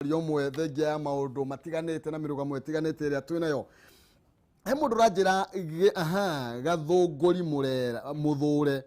Ũmwe thengia ya maũndũ matiganĩte na mĩrũgamo ĩtiganĩte ĩrĩa twĩnayo, he mũndũ ũranjĩra aha Gathũngũri mũrera mũthũre,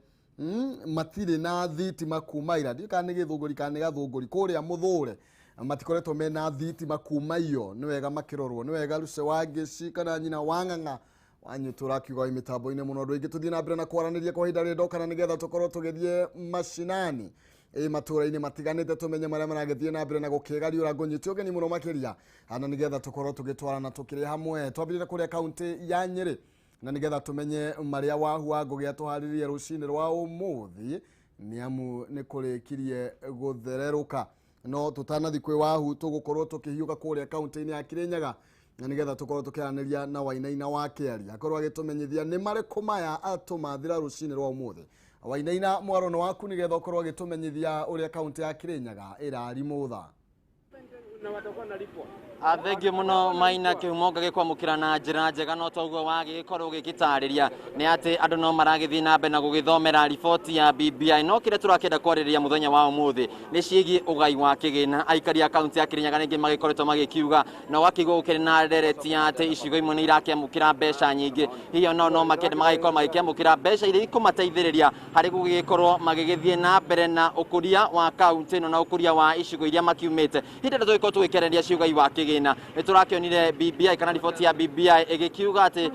matirĩ na thitima kuma ira. Ndiũĩ kana nĩ Gĩthũngũri kana nĩ Gathũngũri. Kũrĩa mũthũre matikoretwo mena thitima kuma iyo. Nĩ wega makĩrorwo, nĩ wega Luce wa Ngĩci kana nyina wa Ng'ang'a wanyu tũrakiuga wĩ mĩtambo-inĩ mũno. Andũ aingĩ tũthiĩ na mbere na kwaranĩria kwa ihinda rĩrĩ ndokana, nĩgetha tũkorwo tũgĩthiĩ macinani, ĩ matũra-inĩ matiganĩte, tũmenye marĩa maragĩthiĩ na mbere na gũkĩgariũra. Ngũnyite ũgeni mũno makĩria na nĩgetha tũkorwo tũgĩtwarana tũkĩrĩ hamwe. Twambĩrĩre kũrĩa kaunti ya Nyĩrĩ na nĩgetha tũmenye marĩa Wahu wa Ngũgĩ atũharĩrie rũcinĩ rwa ũmũthĩ, nĩ amu nĩ kũrĩkirie gũthererũka. No tũtanathi kwĩ Wahu, tũgũkorwo tũkĩhiũka kũrĩa kaunti-inĩ ya Kĩrĩnyaga na nĩgetha tũkorwo tũkĩaranĩria na Wainaina wa Kĩaria, akorwo agĩtũmenyithia nĩ marĩkũ maya atũmathĩra rũcinĩ rwa ũmũthĩ. Wainaina, mwaro nĩ waku nĩgetha ũkorwo agĩtũmenyithia ũrĩa kaunti ya Kĩrĩnyaga ĩrarimũtha. Thengiũ mũno Maina Kĩhumo, ngagĩkwamũkĩra na njĩra njega. No toguo wagĩkorwo ũgĩgĩtarĩria nĩ atĩ andũ no maragĩthiĩ na mbere na gũgĩthomera riboti ya BBI, no kĩrĩa tũrakĩenda kwarĩrĩria mũthenya wa ũmũthĩ nĩ ciĩgiĩ ũgai wa kĩgĩna. Aikari a kaunti ya Kĩrĩnyaga ningĩ magĩkoretwo magĩkiuga na ũgakĩigua gũkĩrĩ na ndereti ya atĩ icigo imwe nĩ irakĩamũkĩra mbeca nyingĩ. Hihi onao no makĩende magagĩkorwo magĩkĩamũkĩra mbeca iria ikũmateithĩrĩria harĩ gũgĩkorwo magĩgĩthiĩ na mbere na ũkũria wa kaunti ĩno na ũkũria wa icigo iria makiumĩte? Hĩndĩ ĩrĩa tũgĩkorwo tũgĩkĩarĩrĩria ciũgai wa kĩgĩna, nĩ tũrakĩonire BBI kana riboti ya BBI ĩgĩkiuga atĩ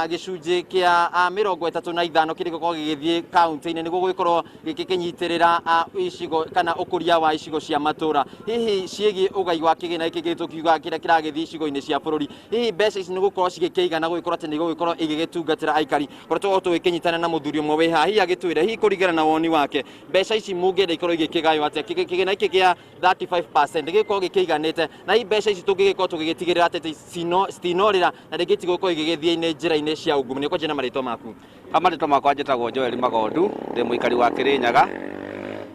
gĩcunjĩ kĩa 35 kĩrĩ gũkorwo gĩgĩthiĩ kaunti-inĩ nĩguo gũgĩkorwo gĩkĩnyitĩrĩra icigo kana ũkũria wa icigo cia matũra. Hihi ciĩgiĩ ũgai wa kĩgĩna gĩkĩ tũkiuga kĩrĩa kĩragĩthiĩ icigo-inĩ cia bũrũri, hihi mbeca ici nĩ gũkorwo cigĩkĩigana gũgĩkorwo atĩ nĩ gũgĩkorwo igĩgĩtungatĩra aikari? Kũrĩa tũgũkorwo tũgĩkĩnyitana na mũthuri ũmwe wĩ haha, hihi agĩtwĩre hihi kũringana na woni wake mbeca ici mũngĩenda ikorwo igĩkĩgaywo atĩa? Kĩgĩna gĩkĩ kĩa 35% gĩgĩkorwo gĩkĩiganĩte, na hihi mbeca ici tũngĩgĩkorwo tũgĩgĩtigĩrĩra atĩ citinorĩra na rĩngĩ itigũkorwo igĩgĩthiĩ nĩ njĩra-inĩ cia ungumania? Kwanjia na marĩtwa maku. Marĩtwa makwa njĩtagwo Joel Magondu, ndĩ mũikari wa Kĩrĩnyaga.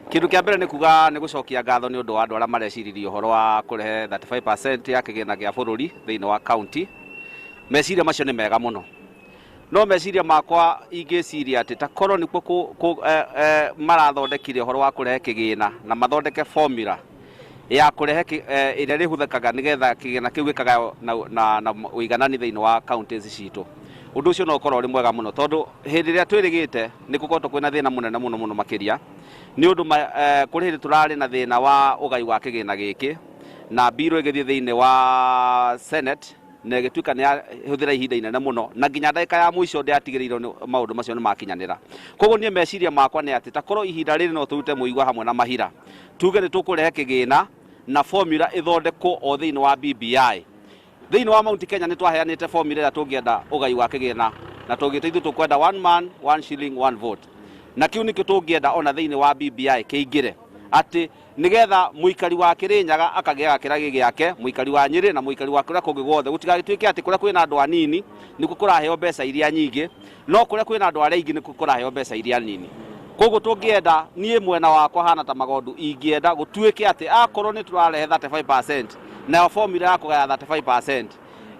Kĩndũ kĩa mbere nĩ kuga nĩ gũcokia ngatho nĩ ũndũ wa andũ arĩa mareciririe ũhoro wa kũrehe 35% ya kĩgĩna gĩa bũrũri thĩinĩ wa county. Meciria macio nĩ mega mũno. No meciria makwa ingĩciria atĩ ta korwo nĩkuo marathondekire ũhoro wa kũrehe kĩgĩna na mathondeke formula ya kũrehe ĩrĩa ĩrĩhũthĩkaga nĩgetha kĩgĩna kĩu gĩkagaywo na ũiganani thĩinĩ wa counties citũ. Ũndũ ũcio no ũkorwo ũrĩ mwega mũno, tondũ hĩndĩ ĩrĩa twĩrĩgĩte nĩ gũkoretwo kwĩna thĩna mũnene mũno mũno makĩria, nĩ ũndũ kũrĩ hĩndĩ tũrarĩ na thĩna wa ũgai wa kĩgĩna gĩkĩ na mbirũ ĩgĩthiĩ thĩinĩ wa Senate na ĩgĩtuĩka nĩ yahũthĩra ihinda inene mũno, na nginya ndagĩka ya mũico ndĩatigĩrĩirwo nĩ maũndũ macio nĩ makinyanĩra. Koguo niĩ meciria makwa nĩ atĩ ta korwo ihinda rĩrĩ no tũrute mũigua hamwe na mahira, tuge nĩ tũkũrehe kĩgĩna na formula ĩthondekwo o thĩinĩ wa BBI. Thĩinĩ wa Mount Kenya nĩ twaheanĩte formula ĩrĩa tũngĩenda ũgai wa kĩgĩna, na tũgĩte ithuĩ tũkwenda one man, one shilling, one vote, na kĩu nĩkĩo tũngĩenda ona thĩinĩ wa BBI kĩingĩre, atĩ nĩgetha mũikari wa Kĩrĩnyaga akagĩaga kĩrĩa gĩake, mũikari wa Nyĩrĩ na mũikari wa kũrĩa kũngĩ guothe. Gũtigagĩtuĩke atĩ kũrĩa kwĩna andũ anini nĩkuo kũraheo mbeca iria nyingĩ, no kũrĩa kwĩna andũ arĩa aingĩ nĩkuo kũraheo mbeca iria nini. Koguo tũngĩenda, niĩ mwena wakwa hana ta Magondu, ingĩenda gũtuĩke atĩ akorwo nĩ tũrarehe 35%, nayo formula ya kũgaya 35%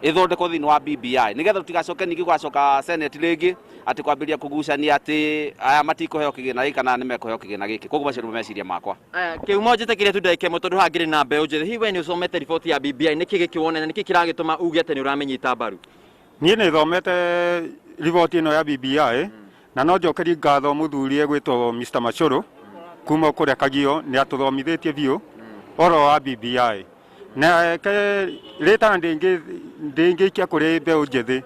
ĩthondekwo thĩinĩ wa BBI, nĩgetha tũtigacoke ningĩ gũgacoka Senate rĩngĩ atĩ kwambĩrĩria kũgucania atĩ aya matikũheo kĩgĩna gĩkĩ kana nĩ mekũheo kĩgĩna gĩkĩ. Koguo macio nĩmo meciria makwa. Aya, Kĩhumo, njĩtĩkĩrie tu ndagĩka ĩmwe, tondũ haha ngĩrĩ na mbeũ njĩthĩ. Hihi we nĩ ũcomete riboti ya BBI? Nĩkĩ gĩkĩwona na nĩkĩ kĩragĩtũma uge atĩ nĩ ũramĩnyita mbaru? Niĩ nĩ thomete riboti ĩno ya BBI, na no njokerie ngatho mũthuri egwĩtwo Mr. Machoro kuma kũrĩa Kagio, nĩ atũthomithĩtie biũ ũhoro wa BBI, na ke rĩtana ndĩngĩikia kũrĩ mbeũ njĩthĩ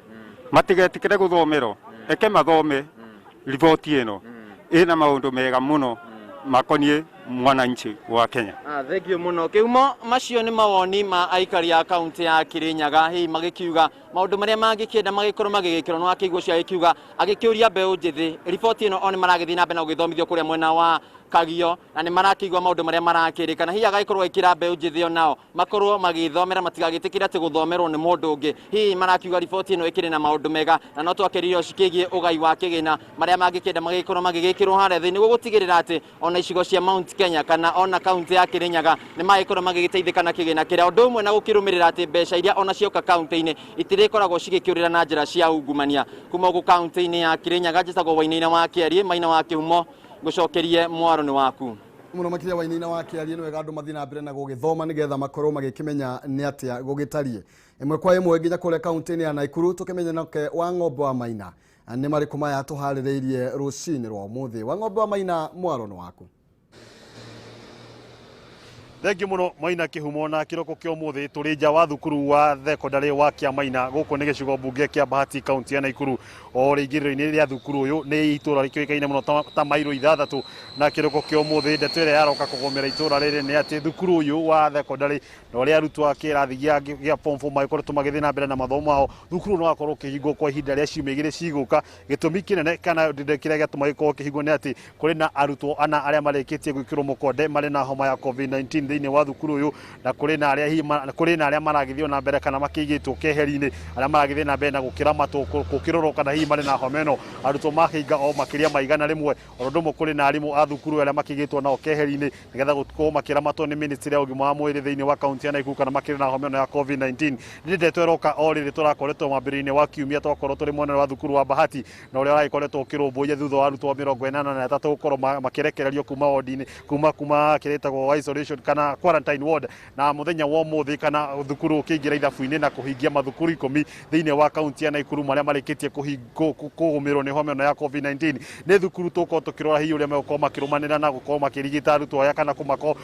matigetĩkĩre gũthomerwo, eke mathome riboti ĩno, ĩna maũndũ mega mũno makoniĩ mwananchi wa Kenya. Ah, thank you mũno Kĩhumo. Macio nĩ mawoni ma aikari a kaunti ya Kĩrĩnyaga, hihi magĩkiuga maũndũ marĩa mangĩkĩenda magĩkorwo magĩgĩkĩrwo. Nĩ wakĩigua ũcio agĩkiuga, agĩkĩũria mbeũ njĩthĩ riboti ĩno o nĩ maragĩthiĩ na mbere na gũgĩthomithio kũrĩa mwena wa Kagio, na nĩ marakĩigua maũndũ marĩa marakĩrĩkana. Hihi agagĩkorwo agĩkĩra mbeũ njĩthĩ o nao makorwo magĩthomera, matigagĩtĩkĩre atĩ gũthomerwo nĩ mũndũ ũngĩ. Hihi marakiuga riboti ĩno ĩkĩrĩ na maũndũ mega, na no twakĩrire cikĩgiĩ ũgai wa kĩgĩna, marĩa mangĩkĩenda magĩkorwo magĩgĩkĩrwo harĩa thĩ nĩguo gũtigĩrĩra atĩ ona icigo cia Mount Kenya kana ona kaunti ya Kĩrĩnyaga nĩ magĩkorwo magĩgĩteithĩka na kĩgĩna kĩrĩa, ũndũ ũmwe na gũkĩrũmĩrĩra atĩ mbeca iria ona cioka kaunti-inĩ itirĩkoragwo cigĩkĩũrĩra na njĩra cia ungumania. Kuma gũkũ kaunti-inĩ ya Kĩrĩnyaga, njĩtagwo Wainaina wa Kĩarie, Maina wa Kĩhumo, ngũcokerie mwaro nĩ waku. Muno makiria wainaina wa kĩaria nĩ wega andũ mathiĩ na mbere na gũgĩthoma nĩgetha makorwo magĩkĩmenya nĩ atĩa gũgĩtariĩ. Ĩmwe kwa ĩmwe nginya kũrĩa kaunti-inĩ ya Naikuru tũkĩmenye nake wa ng'ombe wa Maina nĩ marĩkũ maya tũharĩrĩirie rũcinĩ rwa ũmũthĩ. Wa ng'ombe wa Maina, mwaro nĩ waku. Thengiũ mũno Maina Kĩhumo, na kĩroko kĩa ũmũthĩ tũrĩ nja wa thukuru wa thekondarĩ wa Kĩamaina. Gũkũ nĩ gĩcigo mbunge kĩa Bahati, kaunti ya Naikuru. O rĩingĩrĩro-inĩ rĩa thukuru ũyũ nĩ itũra rĩkĩũĩkaine mũno ta mairo 6. Na kĩroko kĩa ũmũthĩ ndeto ĩrĩa yaroka kũgomera itũra rĩrĩ nĩ atĩ thukuru ũyũ wa thekondarĩ na ũrĩa arutwo a kĩrathi gĩa form 4 magĩkoretwo magĩthiĩ na mbere na mathomo mao, thukuru no wakorwo ũkĩhingwo kwa ihinda rĩa ciumia 2 cigũka. Gĩtũmi kĩnene kana kĩrĩa gĩatũma gĩkorwo kĩhingwo nĩ atĩ kũrĩ na arutwo 4 arĩa marĩkĩtie gwĩkĩrwo mũkonde marĩ na homa ya COVID-19 thĩinĩ wa thukuru ũyũ, na kũrĩ na arĩa hihi kũrĩ na arĩa maragĩthiĩ na mbere kana makĩigĩtwo keheri-inĩ, arĩa maragĩthiĩ na mbere na gũkĩramatwo gũkĩrorwo kana hihi marĩ na homa ĩno. Arutwo mahinga o makĩria ma 100. Oro ũndũ ũmwe kũrĩ na arimũ a thukuru arĩa makĩigĩtwo nao keheri-inĩ nĩgetha gũkorwo makĩramatwo nĩ ministry ya ũgima wa mwĩrĩ thĩinĩ wa kaunti ya Naikuru kana makĩrĩ na homa ĩno ya COVID-19. Nĩ ndeto ĩroka o rĩrĩ tũrakoretwo mwambĩrĩrio-inĩ wa kiumia twakorwo tũrĩ mwena wa thukuru wa Bahati na ũrĩa ũragĩkoretwo ũkĩrũmbũiya thutha wa arutwo 83 gũkorwo makĩrekererio kuma wodi-inĩ kuma kĩrĩa isolation kana quarantine ward. Na mũthenya wa ũmũthĩ kana thukuru ũkĩingĩra ithabu-inĩ na kũhingia mathukuru 10 thĩinĩ wa kaunti ya Naikuru marĩa marĩkĩtie kũgũmĩrwo nĩ homa ĩno ya COVID-19. Nĩ thukuru tũkorwo tũkĩrora hihi ũrĩa megũkorwo makĩrũmanĩra na gũkorwo makĩrigita arutwo aya kana kũmakorwo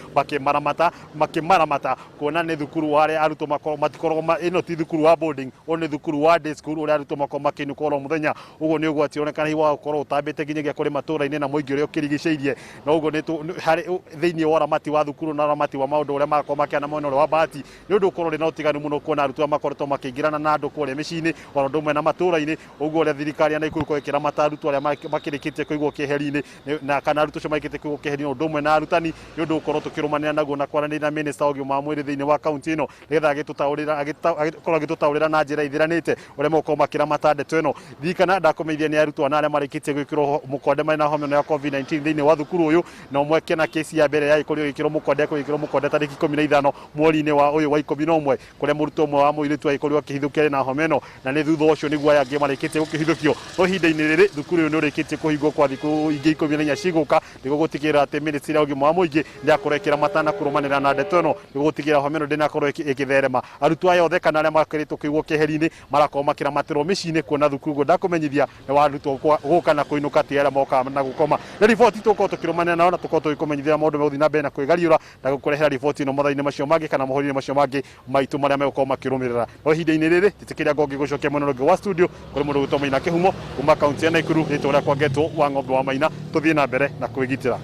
makĩmaramata kuona nĩ thukuru harĩa arutwo makorwo matikoragwo ĩno ti thukuru wa boarding, ũyũ nĩ thukuru wa day school ũrĩa arutwo makorwo makĩinũka oro mũthenya. Ũguo nĩ ũgwati ũronekana hihi wa gũkorwo ũtambĩte nginyagia kũrĩ matũra-inĩ na mũingĩ ũrĩa ũkĩrigicĩirie. Na ũguo nĩ harĩ thĩinĩ wa ũramati wa thukuru na ũramati wa maũndũ ũrĩa marakorwo makĩana mwena ũrĩa wa Bahati, nĩ ũndũ ũkorwo ũrĩ na ũtiganu mũno kuona arutwo makoretwo makĩingĩrana na andũ kũrĩa mĩciĩ-inĩ oro ũndũ ũmwe na matũra-inĩ. Ũguo ũrĩa thirikari ya Naikuru ĩkorwo ĩkĩramata arutwo arĩa makĩrĩkĩtie kũigwo keheri-inĩ na kana arutwo acio marĩkĩtie kũigwo keheri-inĩ ũndũ ũmwe na arutani, nĩ ũndũ ũkorwo tũkĩrũmanĩra naguo na kwaranĩria na minister wa ũgima wa mwĩrĩ thĩinĩ wa kaunti ĩno nĩgetha agĩkorwo agĩtũtaũrĩra na njĩra ithiranĩte ũrĩa megũkorwo makĩramata ndeto ĩno. Ririkana ndakũmenyithia nĩ arutwo ana arĩa marĩkĩtie gwĩkĩrwo mũkonde marĩ na homa ĩno ya COVID-19 thĩinĩ wa thukuru ũyũ, na ũmwe kena kesi ya mbere yagĩkorirwo ĩgĩkĩrwo mũkonde kũgĩkĩrwo mũkonde tarĩki 15 mweri-inĩ wa ũyũ wa 11 kũrĩa mũrutwo ũmwe wa mũirĩtu agĩkorirwo akĩhithũkia na homa ĩno, na nĩ thutha ũcio nĩguo aya angĩ marĩkĩtie gũkĩhithũkio. No ihinda-inĩ rĩrĩ thukuru ũyũ nĩ ũrĩkĩtie kũhingwo kwa thikũ ingĩ 14 cigũka nĩguo gũtigĩrĩra atĩ ministry ya ũgima wa mũingĩ nĩyakorwo ĩkĩramata na kũrũmanĩra na ndeto ĩno nĩguo gũtigĩrĩra homa ĩno ndĩnakorwo ĩgĩtherema. Arutwo aya othe kana arĩa makoretwo kũigwo keheri-inĩ marakorwo makĩramatĩrwo mĩciĩ-inĩ kuona thukuru. Ũguo ndakũmenyithia nĩ wa arutwo gũka na kũinũka ti arĩa mokaga na gũkoma. Nĩ riboti tũkorwo tũkĩrũmanĩra nao na tũkorwo tũgĩkũmenyithia maũndũ megũthiĩ na mbere na kwĩgariũra na gũkũrehera riboti ĩno mathaa-inĩ macio mangĩ kana mohoro-inĩ macio mangĩ maitũ marĩa megũkorwo makĩrũmĩrĩra. No ihinda-inĩ rĩrĩ njĩtĩkĩria ngongĩ gũcokia mwena ũngĩ wa studio kũrĩ mũndũ ũgwĩtwo Maina Kĩhumo kuma kaunti ya Naikuru, rĩtwa rĩakwa ngetwo wa ng'ombe wa Maina. Tũthiĩ na mbere na kwĩgitĩra.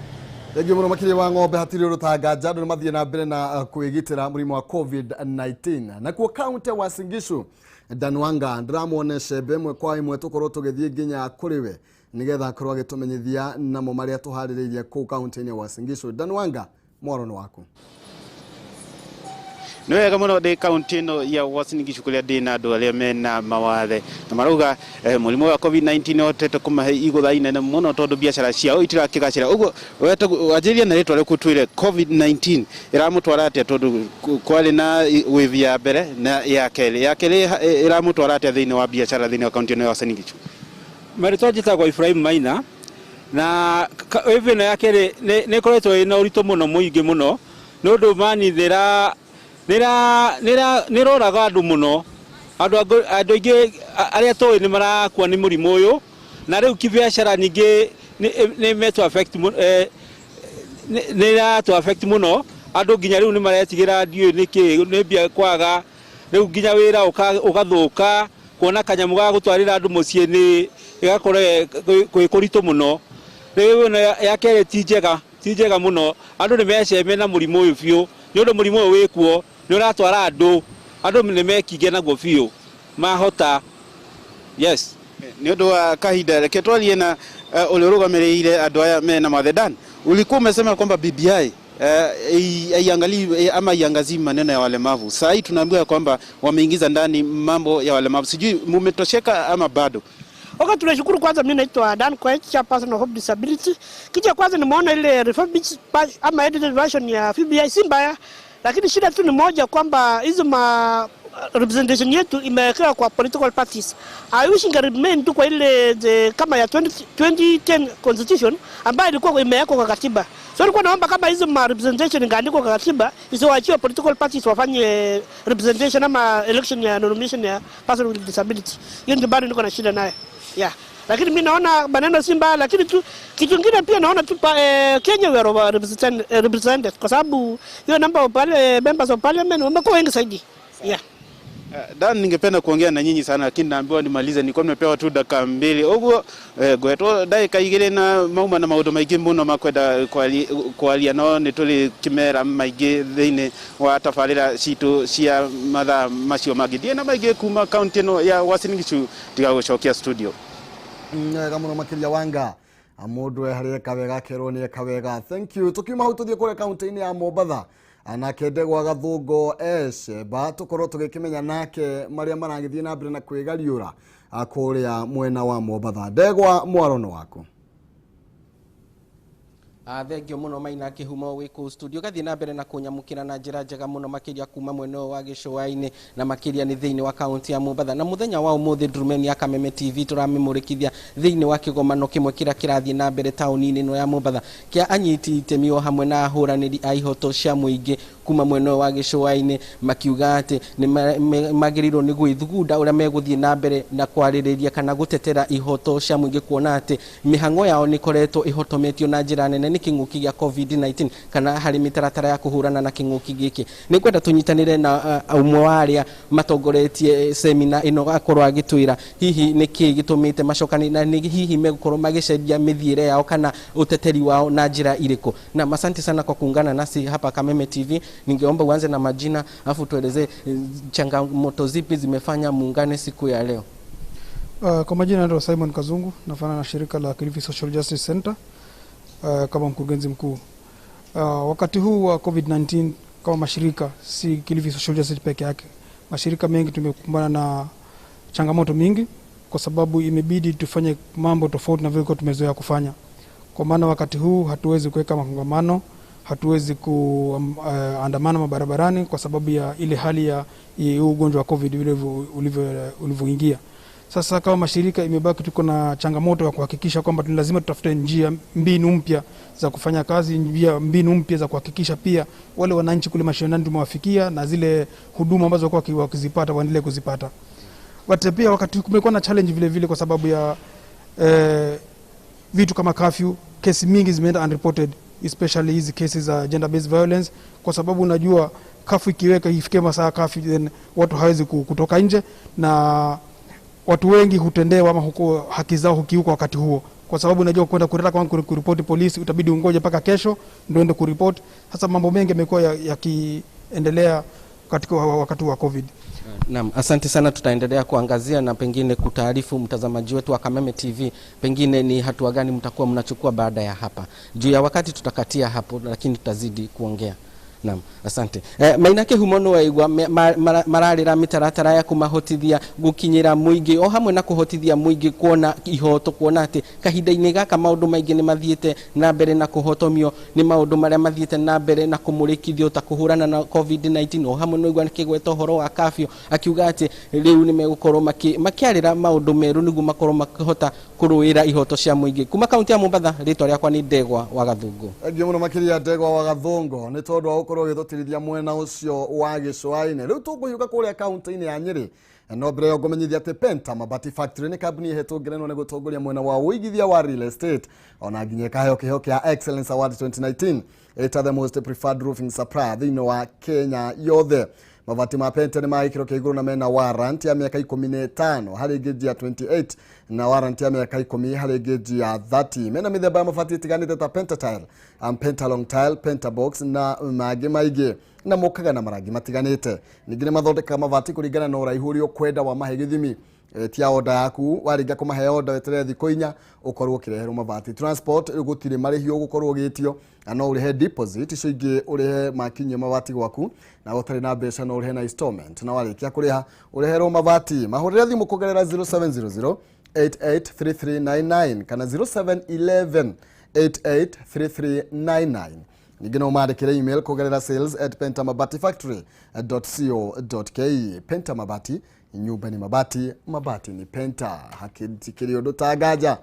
Thengiũ mũno makĩria wa ng'ombe, hatirĩ ũndũ ta nganja andũ nĩ mathiĩ na mbere na kwĩgitĩra mũrimũ wa COVID-19. Nakuo kaunti ya Uasin Gishu, Danwanga ndĩramuona cembe ĩmwe kwa ĩmwe tũkorwo tũgĩthiĩ nginya kũrĩ we nĩgetha akorwo agĩtũmenyithia namo marĩa tũharĩrĩirie kũu kaunti-inĩ ya Uasin Gishu. Danwanga, mwaro nĩ waku. Nĩ wega mũno ndĩ kaunti ĩno ya Uasin Gishu kũrĩa ndĩ na andũ arĩa mena mawathe na marauga mũrimũ wa COVID-19 ũhotete kũmahe igũtha inene mũno tondũ biacara ciao itirakĩgacĩra. Ũguo wanjĩrĩria na rĩtwa rĩaku twĩre COVID-19 ĩramũtwara atĩa tondũ kwarĩ na wave ya mbere na ya kerĩ, ya kerĩ ĩramũtwara atĩa thĩinĩ wa biacara thĩinĩ wa kaunti ĩno ya Uasin Gishu? Marĩtwa njĩtagwo Ibrahim Maina, na wave ĩno ya kerĩ nĩ ĩkoretwo ĩna ũritũ mũno mũingĩ mũno nĩ ũndũ mani nĩroraga andũ mũno. Andũ aingĩ arĩa tũĩ nĩ marakua nĩ mũrimũ ũyũ, na rĩu kibiacara ningĩ nĩ metũ affect nĩ ĩratũ affect mũno. Andũ nginya rĩu nĩ maretigĩra ndiũĩ nĩkĩ nĩ mbia kwaga, rĩu nginya wĩra ũgathũka, kuona kanyamũ ga gũtwarĩra andũ mũciĩ nĩ ĩgakorwo kwĩ kũritũ mũno. Rĩu ĩno ya kerĩ ti njega mũno. Andũ nĩ meceme na mũrimũ ũyũ biũ, nĩ ũndũ mũrimũ ũyũ wĩkuo nĩ ũratwara andũ, andũ nĩ mekinge naguo biũ mahota. Yes, nĩ ũndũ wa kahinda reke twarie na ũrĩa ũrũgamĩrĩire andũ aya mena mawathe. Dan, ulikuwa umesema kwamba BBI haiangalii ama haiangazii maneno ya walemavu. Sasa hii tunaambiwa kwamba wameingiza ndani mambo ya walemavu, sijui mumetosheka ama bado? Okay, tunashukuru kwanza. Mimi naitwa Dan Koech, chairperson of Hope Disability. Kitu kwanza nimeona ile refurbished ama edited version ya BBI si mbaya, lakini shida tu ni moja kwamba hizo representation yetu imewekewa kwa political parties. I wish inge remain tu kwa ile kama ya 2010 constitution ambayo ilikuwa imewekwa kwa katiba. So nilikuwa naomba kama hizo ma representation ingeandikwa kwa katiba, isiwaachiwe political parties wafanye representation ama election ya nomination ya person with disability. Hiyo ndio bado niko na shida nayo. Yeah. Lakini mimi naona maneno si mbaya, lakini tu kitu kingine pia naona tu Kenya we are represented kwa sababu hiyo number of members of parliament wamekuwa wengi zaidi. Yeah. Dan, ningependa kuongea na nyinyi sana lakini naambiwa nimalize, nilikuwa nimepewa tu dakika 2 uguo gwetwo ndagika 2 na mauma na maundu maingi muno makwenda kwaria no ni tuli kimera maingi thiini wa tabarira citu cia mathaa macio mangi ndie na maingi kuma kaunti ino ya Uasin Gishu tigagucokia studio. Wega muno makiria wanga mundu e haria eka wega akerwo ni eka wega. Thank you. Tukiuma hau tuthie kuria kaunti-ini ya Mombatha anake Ndegwa Gathungo Esheba tukorwo tugikimenya nake maria maragithie na mbere na kwigariura kuria mwena wa Mombatha. Ndegwa, mwarono waku. Thengio muno Maina Kihumo wi kuu studio gathie na mbere na kunyamukira na njira njega muno makiria kuma mwena wa gicũa-inĩ na makiria ni thiini wa kaunti ya Mombatha. Na muthenya wa umuthi Ndurumeni ya Kameme TV turamimurikithia thiini wa kigomano kimwe kira kirathie na mbere tauni-inĩ ĩno ya Mombatha kia anyiti itemi o hamwe na ahũranĩri a ihoto cia mũingĩ kuma mwena wa gicũa-inĩ makiuga atĩ nĩ magĩrĩirwo nĩ gwĩthugunda ũrĩa megũthiĩ na mbere na kwarĩrĩria kana gũtetera ihoto cia mũingĩ kuona atĩ mĩhang'o yao nĩ ĩkoretwo ĩhotometio na njĩra nene nĩ kĩng'ũki gĩa COVID-19 kana harĩ mĩtaratara ya kũhũrana na kĩng'ũki gĩkĩ. Nĩ ngwenda tũnyitanĩre na ũmwe wa arĩa matongoretie semina ĩno akorwo agĩtwĩra hihi nĩ kĩĩ gĩtũmĩte macokane na nĩ hihi megũkorwo magĩcenjia mĩthiĩre yao kana ũteteri wao na njĩra irĩkũ. Na asante sana kwa kuungana nasi hapa Kameme TV. Ningeomba uanze na majina afu tuelezee changamoto zipi zimefanya muungane siku ya leo. Kwa majina naitwa Simon Kazungu, nafanya na shirika la Kilifi Social Justice Center kama mkurugenzi mkuu. Wakati huu wa COVID-19 kama mashirika, si Kilifi Social Justice peke yake, mashirika mengi tumekumbana na changamoto mingi kwa sababu imebidi tufanye mambo tofauti na vile tumezoea kufanya. Kwa maana wakati huu hatuwezi kuweka makongamano, hatuwezi kuandamana mabarabarani kwa sababu ya ile hali ya ugonjwa wa COVID ulivyoingia. Sasa kama mashirika imebaki tuko na changamoto ya kuhakikisha kwamba lazima tutafute njia, mbinu mpya za kufanya kazi, mbinu mpya za kuhakikisha pia wale wananchi kule mashinani tumewafikia na zile huduma ambazo kwa wakizipata waendelee kuzipata. But pia wakati kumekuwa na challenge vile vile kwa sababu ya vitu kama curfew, kesi mingi zimeenda unreported, especially hizi cases za gender based violence, kwa sababu unajua curfew ikiweka ifike masaa curfew, then watu hawezi kutoka nje na watu wengi hutendewa ama huko haki zao hukiuka wakati huo, kwa sababu unajua kwenda kureta kwa kuripoti polisi utabidi ungoje mpaka kesho ndio uende kuripoti. Sasa mambo mengi yamekuwa yakiendelea katika wakati wa COVID. Naam, asante sana. Tutaendelea kuangazia na pengine kutaarifu mtazamaji wetu wa Kameme TV pengine ni hatua gani mtakuwa mnachukua baada ya hapa. Juu ya wakati tutakatia hapo, lakini tutazidi kuongea. Naam, asante. Mainake humono waigwa mararira mitaratara ya kumahotithia gukinyira muingi o hamwe na kuhotithia muingi kuona ihoto, kuona ati kahinda-inĩ gaka maundu maingi ni mathiĩte na mbere na kuhotomio ni maundu maria mathiĩte na mbere na kumurikithio ta kuhurana na COVID-19 o hamwe no igwa nikigweta uhoro wa kafio akiuga ati riu ni megukorwo makiarira maundu meru niguo makorwo makihota kuruira ihoto cia muingi. Kuma kaunti ya Mombatha, ritwa riakwa ni Ndegwa wa Gathungu. Thengiũ muno makiria Ndegwa wa Gathungu ni tondu wa gukorwo ugĩtũtirithia mwena ũcio wa gĩcũa-inĩ. Rĩu tũkũhiũka kũrĩa kaunti-inĩ ya Nyĩrĩ no mbere yo ngũmenyithia atĩ Penta Mabati Factory nĩ kambuni ĩhetwo ngerenwa nĩ gũtongoria mwena wa ũigithia wa real estate ona nginya ĩkaheo kĩheo kĩa Excellence Award 2019 ĩta the most preferred roofing supplier thĩinĩ wa Kenya yothe. Mabati ma Penta nĩ ma gĩkĩro kĩa igũrũ na mena warranty ya mĩaka 15 harĩ gauge ya 28 na warranty ya mĩaka 10 harĩ gauge ya 30. Mena mĩthemba ya mabati ĩtiganĩte ta Penta tile, Penta long tile, Penta box na mangĩ maingĩ na mokaga na marangi matiganĩte. Ningĩ nĩ mathondekaga mabati kũringana na ũraihu ũrĩa ũkwenda wa mahe gĩthimi. Tia order yaku waringa kũmahe order weterere thikũ 4 ũkorwo ũkĩreherwo mabati. Transport gũtirĩ marĩhi ũgũkorwo ũgĩtio na no ũrĩhe deposit icio ingĩ ũrĩhe makinyie mabati gwaku, na ũtarĩ na mbeca no ũrĩhe na installment, na warĩkia kũrĩha ũreherwo mabati. Mahũrĩre thimũ kũgerera 0700 883399 kana 0711 883399. Ningĩ no mandĩkĩre email kũgerera sales@pentamabatifactory.co.ke. Penta Mabati, nyumba ni mabati, mabati ni Penta. Hakitikĩrĩ ũndũ ta nganja,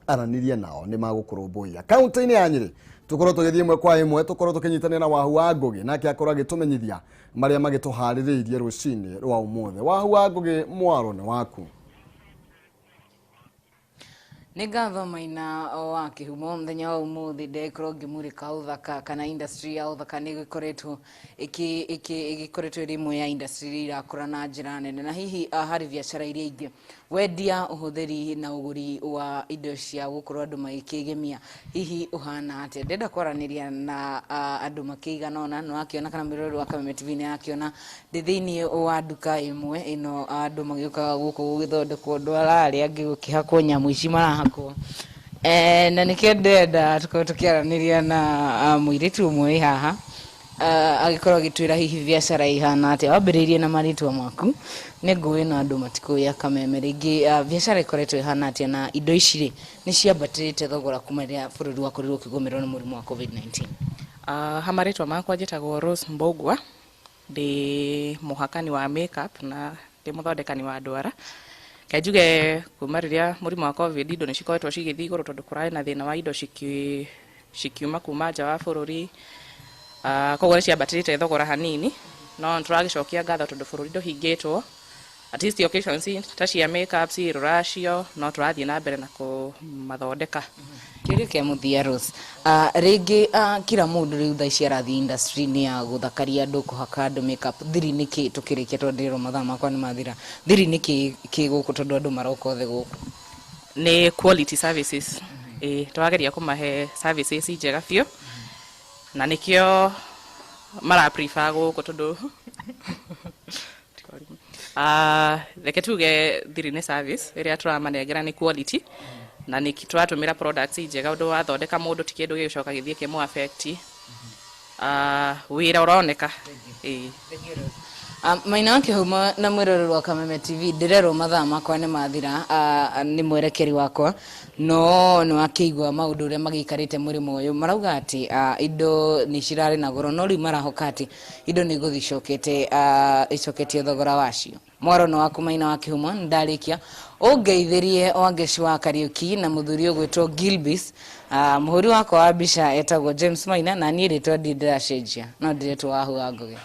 aranirie nao nĩ magũkũrũmbũiya. Kaunti-inĩ ya Nyĩrĩ tũkorwo tũgĩthiĩ ĩmwe kwa ĩmwe, tũkorwo tũkĩnyitanĩra na Wahu wa Ngũgĩ, nake akorwo agĩtũmenyithia marĩa magĩtũharĩrĩirie rũcinĩ rwa ũmũthĩ. Wahu wa Ngũgĩ, mwaro nĩ waku. Nĩ ngatho Maina wa Kĩhumo. Mũthenya wa ũmũthĩ ndekorwo ngĩmũrĩka ũthaka kana industry ya ũthaka nĩ ĩgĩkoretwo ĩgĩkoretwo ĩrĩ ĩmwe ya industry iria irakũra na njĩra nene, na hihi harĩ biacara iria ingĩ wendia, ũhũthĩri na ũgũri wa indo cia gũkorwo andũ magĩkĩgemia hihi ũhana atĩa. Ndĩrenda kwaranĩria na andũ makĩigana ũna. Nĩ wakĩona kana mwĩroreri wa Kameme TV nĩ akĩona ndĩ thĩinĩ wa nduka ĩmwe ĩno, andũ magĩũkaga gũkũ gũgĩthondekwo ndwara, arĩa angĩ gũkĩhakwo nyamũ ici marahakwo. Na nĩkĩo ndĩrenda tũkorwo tũkĩaranĩria na mũirĩtu ũmwe wĩ haha, agĩkorwo agĩtwĩra hihi biacara ihana atĩa. Wambĩrĩirie na marĩtwa maku, nĩ ngũĩ na andũ matikũĩ a Kameme rĩngĩ. Biacara ĩkoretwo ĩhana atĩa, na indo ici rĩ nĩ ciambatĩrĩte thogora kuma rĩrĩa bũrũri wakorirwo ũkĩgũmĩrwo nĩ mũrimũ wa COVID-19? Ha marĩtwa makwa njĩtagwo Rose Mbogwa, ndĩ mũhakani wa makeup na ndĩ mũthondekani wa ndwara. Kaĩ njuge kuma rĩrĩa mũrimũ wa COVID, indo nĩ cikoretwo cigĩthiĩ igũrũ, tondũ kũrarĩ na thĩna wa indo cikiuma kuma nja wa bũrũri. Koguo nĩ ciambatĩrĩte thogora hanini, no nĩ tũragĩcokia ngatho tondũ bũrũri ndũhingĩtwo. At least occasions ta cia makeup, ci rũracio, no tũrathiĩ na mbere na kũmathondeka. Kĩũria kĩa mũthia, Rose, rĩngĩ kila mũndũ rĩu thaa ici arathiĩ industry-inĩ ya gũthakaria andũ, kũhaka andũ makeup, thiri nĩ kĩ? Tũkĩrĩkia, tondũ ndĩrerwo mathaa makwa nĩ mathira, thiri nĩ kĩ kĩ gũkũ, tondũ andũ maroka othe gũkũ? Nĩ quality services. Ĩ tũrageria kũmahe services njega biũ, na nĩkĩo mara prefer gũkũ, tondũ reke tuge thiri nĩ service ĩrĩa tũramanengera nĩ quality, na nĩ tũratũmĩra products njega, ũndũ wathondeka mũndũ ti kĩndũ gĩgũcoka gĩthiĩ kĩmũ affect. Wĩra ũroneka, ĩĩ. Maina wa Kĩhumo na mwĩroreri wa Kameme TV, ndĩrerwo mathaa makwa nĩ mathira, nĩ mwerekeri wakwa, no nĩ wakĩigua maũndũ ũrĩa magĩikarĩte mũrĩmo ũyũ. Marauga atĩ indo nĩ cirarĩ na goro, no rĩu marahoka atĩ indo nĩ igũthiĩ icokete icoketie thogora wacio. Mwaro nĩ waku, Maina wa Kĩhumo. Nĩ ndarĩkia, ũngeithĩrie Wangeci wa Kariũki na mũthuri ũgwĩtwo Gilbis. Mũhũri wakwa wa mbica etagwo James Maina, na niĩ rĩtwa ndirĩ ndĩracenjia, no ndĩretwo Wahu wa Ngũgĩ.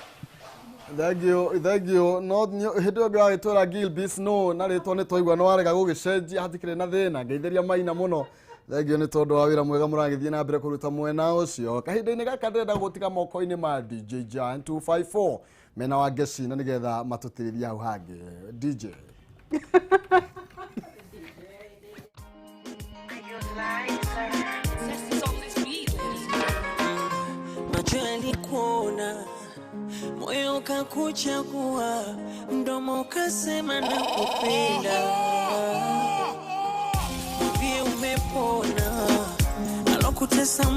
Thank you, thank you. No hĩndĩ ĩyo ũngĩ wagĩtwĩra Gilbis no na rĩtwa nĩ twaigua nĩ warega gũgĩcenjia, hatikĩrĩ na thĩna. Ngeithĩria Maina mũno. Thank you nĩ tondũ wa wĩra mwega mũragĩthiĩ na mbere kũruta mwena ũcio. Kahinda-inĩ gaka ndĩrenda gũtiga moko-inĩ ma DJ Jan 254 mena wa Ngeci, na nĩgetha matũtirithie hau hangĩ. DJ. Macho yalikuona, moyo ukakuchagua, mdomo ukasema nakupenda. Mwambie umepona, alokutesa.